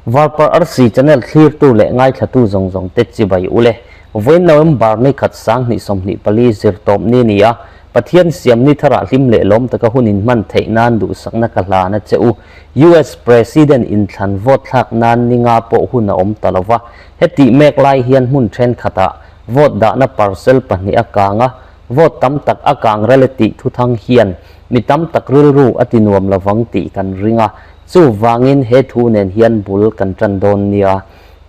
Varparh Arsi channel thlirtu leh ngaithlatu zawng zawng te chibai ule. Vawiin November ni khat 2024 zirtawp ni a ni a, Pathian siam ni tharah hlim leh lawm taka hun inhman theih nan duhsakna ka hlan a che u. US President inthlan vote thlak nan ni nga pawh hun a awm ta lo va, hetih mek lai hian hmun thenkhatah vote dahna parcel pahnih a kang a, vote tam tak a kang ral e tih thuthang hian mi tam tak rilru a ti nuam lo vang tih kan ring a, chuvangin he thu nen hian bul kan tan dawn nia.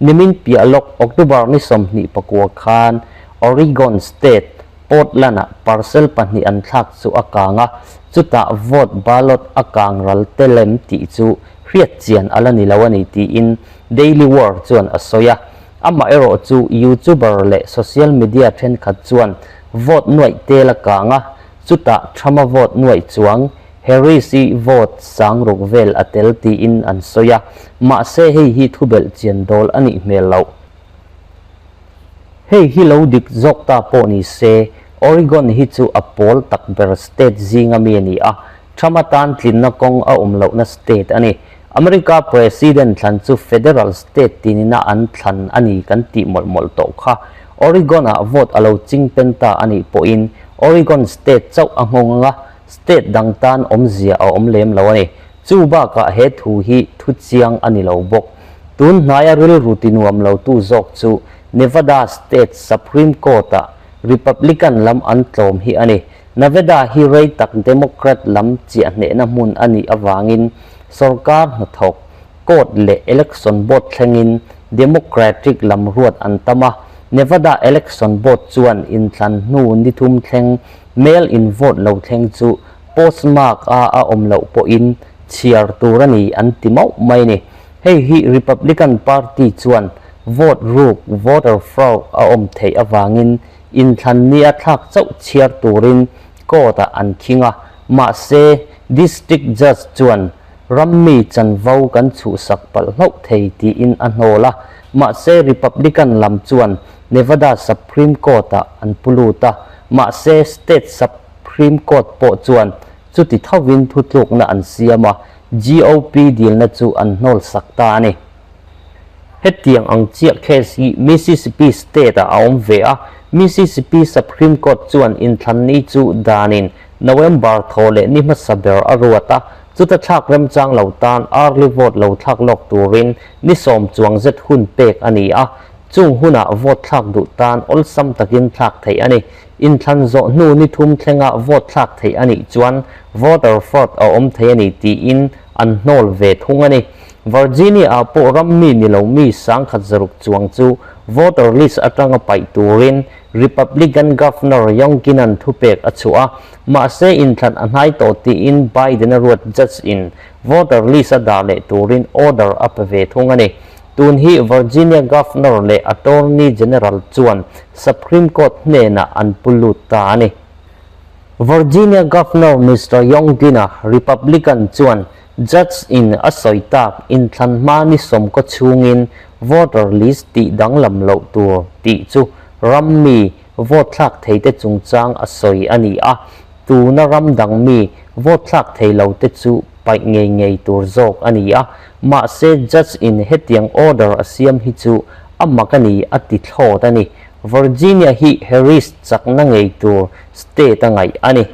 Nimin piah lawk October ni 29 khan Oregon State, Portland-ah parcel pahnih an thlak chu a kang a, chutah vote ballot a kang ral tel em tih chu hriat chian a la ni lo a ni tiin Daily Wire chuan a sawi a. Amaherawh chu YouTuber leh social media thenkhat chuan vote nuaih tel a kang a, chutah Trump-a vote nuaih chuang Harris-i vote sang ruk vel a tel tiin an sawi a, mahse hei hi thubelh chian dawl a nih hmel loh. Hei hi lo dik zawk ta pawh ni se, Oregon hi chu a pawl tak ber state zinga mi a ni a, Trump atan tlinna kawng a awm lohna state a ni. America President thlan chu federal state tinina an thlan a ni kan tih mawlh mawlh tawh kha. Oregon-ah vote a lo ching pen ta a nih pawhin Oregon state chauh a nghawng anga state dang tan awmzia a awm lem lo a ni. Chu bakah he thu hi thu chiang a ni lo bawk. Tun hnaia rilru ti nuam lo tu zawk chu Nevada State Supreme Court-ah Republican lam an tlawm hi a ni. Nevada hi rei tak Democrat lam chiah hnehna hmun a nih avangin sorkar hnathawk, court leh election board thlengin Democratic lam ruat an tam a. Nevada Election Board chuan inthlan hnu ni thum thleng mail-in vote lo thleng chu postmark a a awm loh pawhin chhiar tur a ni an ti mauh mai a ni. Hei hi Republican Party chuan vote ruk, voter fraud, a awm theih avangin inthlan nia thlak chauh chhiar turin court ah an khing a, mahse District Judge chuan rammi chanvo kan chhuhsak palh hlauh thei tiin a hnawl a, mahse Republican lam chuan Nevada Supreme Court ah an pu lut a, mahse State Supreme Court pawh chuan chuti thovin thutlukna an siam a, GOP dilna chu an hnawl sak ta a ni. Hetiang ang chiah case hi Mississippi State ah a awm ve a, Mississippi Supreme Court chuan inthlanni chu danin November thaw leh ni hmasa ber a ruat a, chuta thlak remchang lo tan early vote lo thlak lawk turin ni sawm chuang zet hun pek a ni a, chung hunah vote thlak duh tan awlsam takin thlak theih a ni. Inthlan zawh hnu ni thum thlenga vote thlak theih a nih chuan voter fraud a awm thei a ni tiin an hnawl ve thung a ni. Virginia-ah pawh rammi ni lo mi sangkhat zaruk chuang chu voter list atanga paih turin Republican Governor Youngkin-a'n thupek a chhuah a, mahse inthlan a hnai tawh tiin Biden-a ruat judge-in voter list a dah leh turin order a pe ve thung a ni. Tun hi Virginia Governor leh Attorney General chuan Supreme Court hnenah an pu lut ta a ni. Virginia Governor Mister Youngkin-a, Republican, chuan Judge in a sawi tak inthlan hma ni sawmkaw chhungin voter list tih danglam loh tur tih chu ram mi vote thlak thei te chungchang a sawi a ni a, tuna ram dang mi vote thlak thei lo te chu paih ngei ngei tur zawk a ni a, mahse judge in hetiang order a siam hi chu a mak a ni a ti thlawt a ni. Virginia hi Harris chakna ngei tur state a ngaih a ni.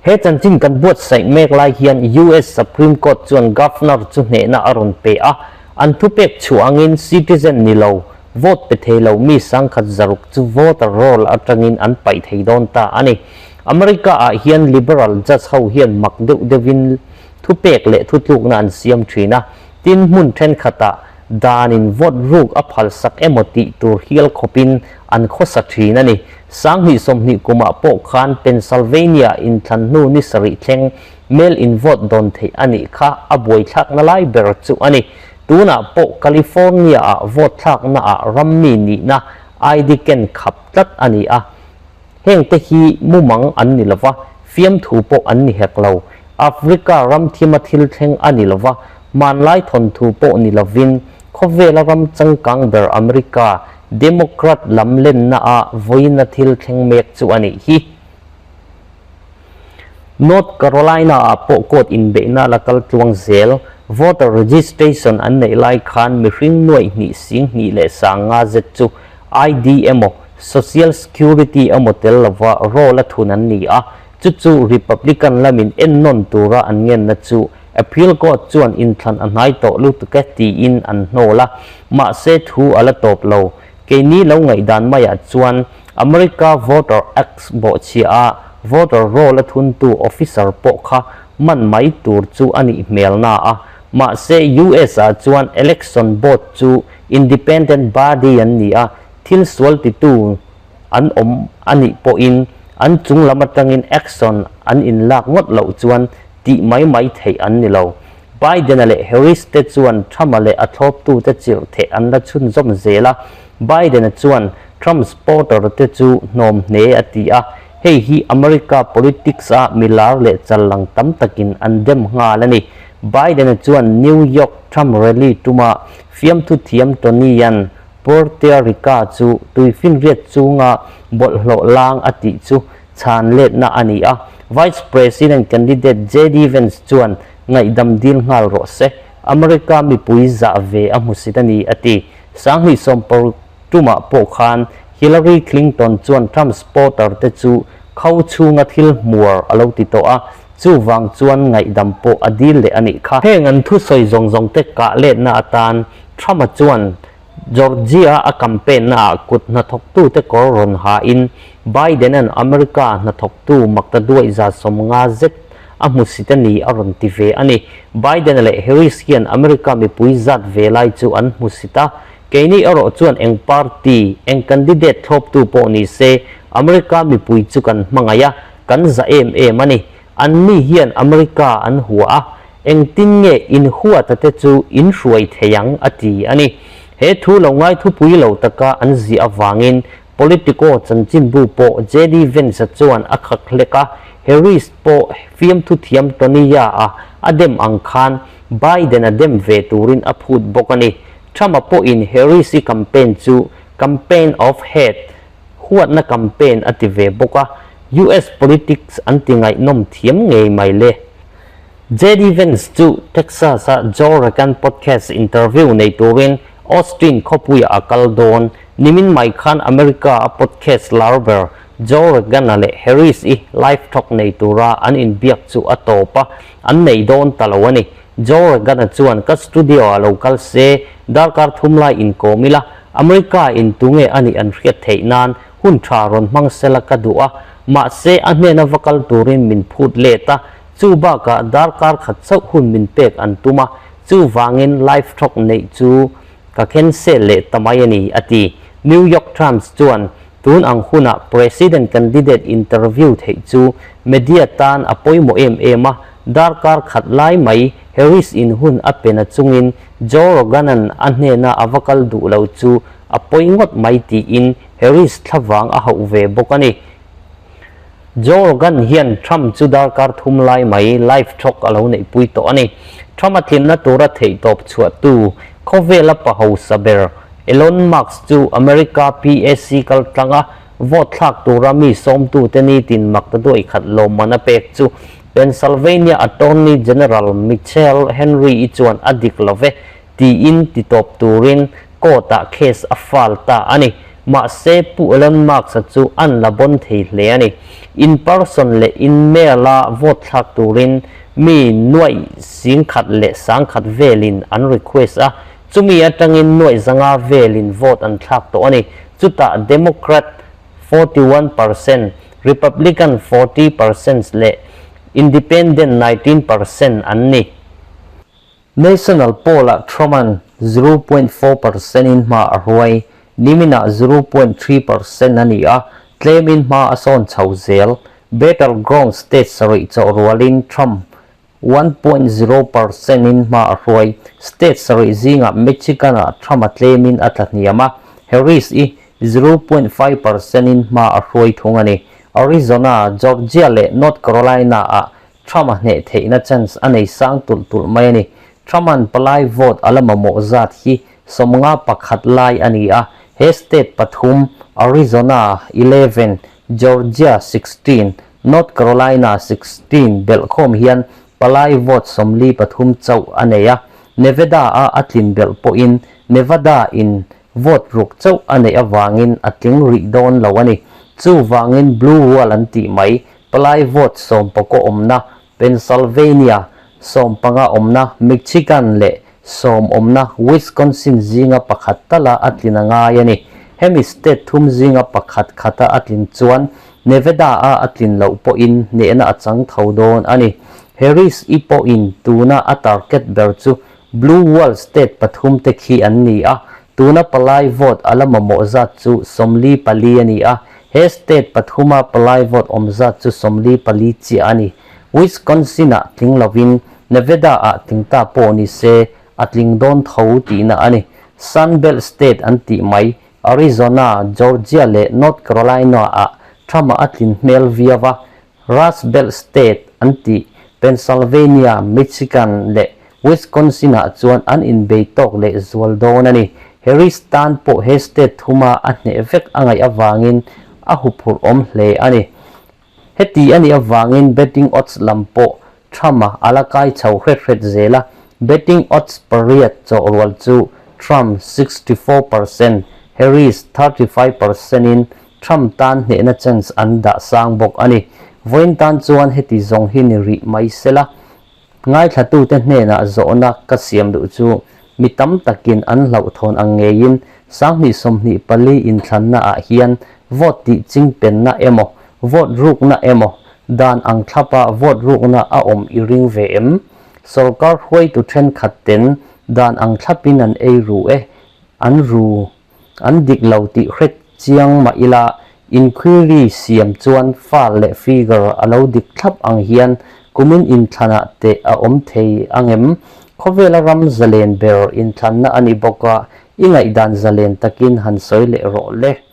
He chanchin kan buatsaih mek lai hian US Supreme Court chuan Governor chu hnehna a rawn pe a, an thupek chhuah angin citizen ni lo, vote pe thei lo mi sangkhat zaruk chu voter roll atangin an paih thei dawn ta a ni. America ah hian liberal judge ho hian mak deuh deuhin thupek leh thutlukna an siam thin a, tin hmun thenkhatah danin vote ruk a phalsak emaw tih tur hial khawpin an khawsa thin a ni. 2020 kumah pawh khan Pennsylvania inthlan hnu ni sarih thleng mail-in vote dawn theih a nih kha a buaithlakna lai ber chu a ni. Tunah pawh California-ah vote thlaknaah rammi nihna ID ken khap tlat a ni a. Hengte hi mumang an ni lova, fiamthu pawh an ni hek lo. Africa ram thima thil thleng a ni lova, hmanlai thawnthu pawh ni lovin khawvela ram changkang ber America Democrat lam lenna a vawiina thil thleng mek chu a nih hi. North Carolina ah pawh court inbeihna la kal tluang zel. Voter registration an neih lai khan mihring nuaih hnih sing hnih leh sanga zet chu ID emaw Social Security emaw tel lova roll a thun an ni a, chu chu Republican lamin ennawn tura an ngenna chu Appeal Court chuan inthlan a hnai tawh lutuk e tiin an hnawl a, mahse thu a la tawp lo. Keini lo ngaihdan maiah chuan America Voter Act bawhchhia a voter roll a thuntu officer pawh kha man mai tur chu a nih hmel na a, mahse US ah chuan election board chu independent body an ni a, thil sual titu an awm a nih pawhin an chung lam atangin action an inlak ngawt loh chuan tih mai mai theih an ni lo. Biden-a leh Harris te chuan Trump-a leh a thlawptute chirh theh an la chhunzawm zel a, Biden-a chuan Trump supporter te chu hnawm hne a ti a, hei hi America politics-a milar leh challang tam takin an dem nghal a ni. Biden-a chuan New York Trump rally tuma fiamthu thiam Tony-a'n Puerto Rica chu tuifinriat chunga bawlhhlawh lang a tih chu chhan letna a ni a. Vice President candidate JD Vance chuan ngaihdam dil nghal rawh se, America mipui zah ve a hmusit a ni a ti. Sanghnih sawmparuk tumah pawh khan Hillary Clinton chuan Trump supporter te chu kho chhunga thil hmuar a lo ti tawh a, chuvang chuan ngaihdam pawh a dil leh a nih kha. Heng an thusawi zawng zawng te kah letna atan Trump-a chuan Georgia a campaign naah kut hnathawktute kawr rawn hain Biden-a'n America hnathawktu makta duaih za sawmnga zet a hmusit a ni a rawn ti ve a ni. Biden-a leh Harris hian America mipui zat ve lai chu an hmusit a, keini erawh chuan eng party, eng candidate thlawptu pawh ni se America mipui chu kan hmangaih a, kan za em em a ni. Anni hian America an hua a, Engtin nge inhuata te chu in hruai thei ang a ti a ni. He thu lo ngai thupui lo taka an ziah avangin Politico chanchinbu pawh JD Vance-a chuan a khak hlek a, Harris pawh fiamthu thiam Tony-a a dem ang khan Biden-a dem ve turin a phut bawk a ni. Trump-a pawhin Harris-i campaign chu campaign of hate, huatna campaign a ti ve bawk a, US politics an ti ngaihnawm thiam ngei mai le. JD Vance chu Texas-a Joe Rogan podcast interview nei turin Austin khawpuiah a kal dawn. Nimin mai khan America-a podcast lar ber Joe Rogan-a leh Harris-i live talk nei tura an inbiak chu a tawp a, an nei dawn ta lo a ni. Joe Rogan-a chuan ka studio-ah lo kal se, darkar thum lai inkawm ila, America in tunge a nih an hriat theih nan hun tha rawn hmang sela ka duh a, mahse a hnena va kal turin min phut let a, Chu bakah darkar khat chauh hun min pek an tum a, chuvangin live talk neih chu ka cancel leh ta mai a ni, a ti. New York Times chuan tun ang hunah President candidate interview theih chu media tan a pawimawh em em a, darkar khat lai mai Harris in hun a pe na chungin Joe Rogan-a'n a hnena a va kal duh lo chu a pawi ngawt mai tiin Harris thlavang a hauh ve bawk a ni. Joe Rogan hian Trump chu darkar thum lai mai live talk a lo neihpui tawh a ni. Trump a tlinna tura theihtawp chhuahtu khawvela pa hausa ber Elon Musk chu America PAC kaltlanga vote thlak tura mi sawmtute nitin mak ta duai khat lawmman a pek chu Pennsylvania Attorney General Michael Henry-i chuan a dik lo ve tiin titawp turin court-ah case a file ta a ni. Mahse, Pu Elon Musk-a chu an la bawn thei hle a ni. In person leh in mail-a vote thlak turin mi nuaih singkhat leh sangkhat velin an request a, chumi atangin nuaih zanga velin vote an thlak tawh a ni. Chutah Democrat 41%, Republican 40% leh Independent 19% an ni. National poll-ah Trump-a'n 0.4% in hma a hruai, niminah 0.3% a ni a, tlemin hma a sawn chho zel. Battleground state sarih chawh rualin Trump 1.0% in hma a hruai. State sarih zingah Michigan-ah Trump-a tlemin a tla hniam a, Harris-i 0.5% in hma a hruai thung a ni. Arizona, Georgia leh North Carolina-ah Trump a hneh theihna chance a nei sang tulh tulh mai a ni. Trump-a'n palai vote a la mamawh zat hi 51 lai a ni a, he state pathum, Arizona 11, Georgia 16, North Carolina 16 belhkhawm hian palai vote 43 chauh a nei a. Nevada-a a tlin belh pawhin Nevada-in vote ruk chauh a neih avangin a tling rih dawn lo a ni. Chuvangin Blue Wall an tih mai, palai vote sawmpakaw awmna Pennsylvania, 15 awmna Michigan leh 10 awmna Wisconsin zinga pakhat tala a tlin a ngai a ni. Hemi state thum zinga pakhat khata a tlin chuan Nevada-a a tlin loh pawhin hnehna a chang tho dawn a ni. Harris-i pawhin tuna a target ber chu Blue Wall state pathum te khi an ni a, tuna palai vote a la mamawh zat chu 44 a ni a, he state pathuma palai vote awm zat chu 44 chiah a ni. Wisconsin-ah tling lovin Nevada-ah tling ta pawh ni se a tling dawn tho tihna a ni. Sun Belt state an tih mai Arizona, Georgia leh North Carolina-ah Trump-a a tlin hmel viau a, Rust Belt state an tih Pennsylvania, Michigan leh Wisconsin-ah chuan an inbei tawk leh zual dawn a ni. Harris tan pawh he state thuma a hneh vek a ngaih avangin a huphurh awm hle a ni. Heti a nih avangin betting odds lam pawh Trump-a a la kai chho hret hret zel a, betting odds pariat chawh rual chu Trump 64%, Harris 35% in Trump tan hnehna chance an dah sang bawk a ni. Vawiin tan chuan heti zawng hi ni rih mai sela. Ngaithlatute hnenah zawhna ka siam duh chu mi tam takin an hlauhthawn ang ngeiin 2024 inthlanna ah hian vote tih chingpenna emaw, vote rukna emaw, dan ang thlapa vote rukna a awm i ring ve em? Sorkar hruaitu thenkhat ten dan ang thlapin an ei ru e, an ru. An dik lo tih hret chiang mah ila, inquiry siam chuan file leh figure a lo dik thlap ang hian kumin inthlanah teh a awm thei angem? Khawvela ram zalen ber inthlanna a ni bawk a, i ngaihdan zalen takin han sawi leh rawh le.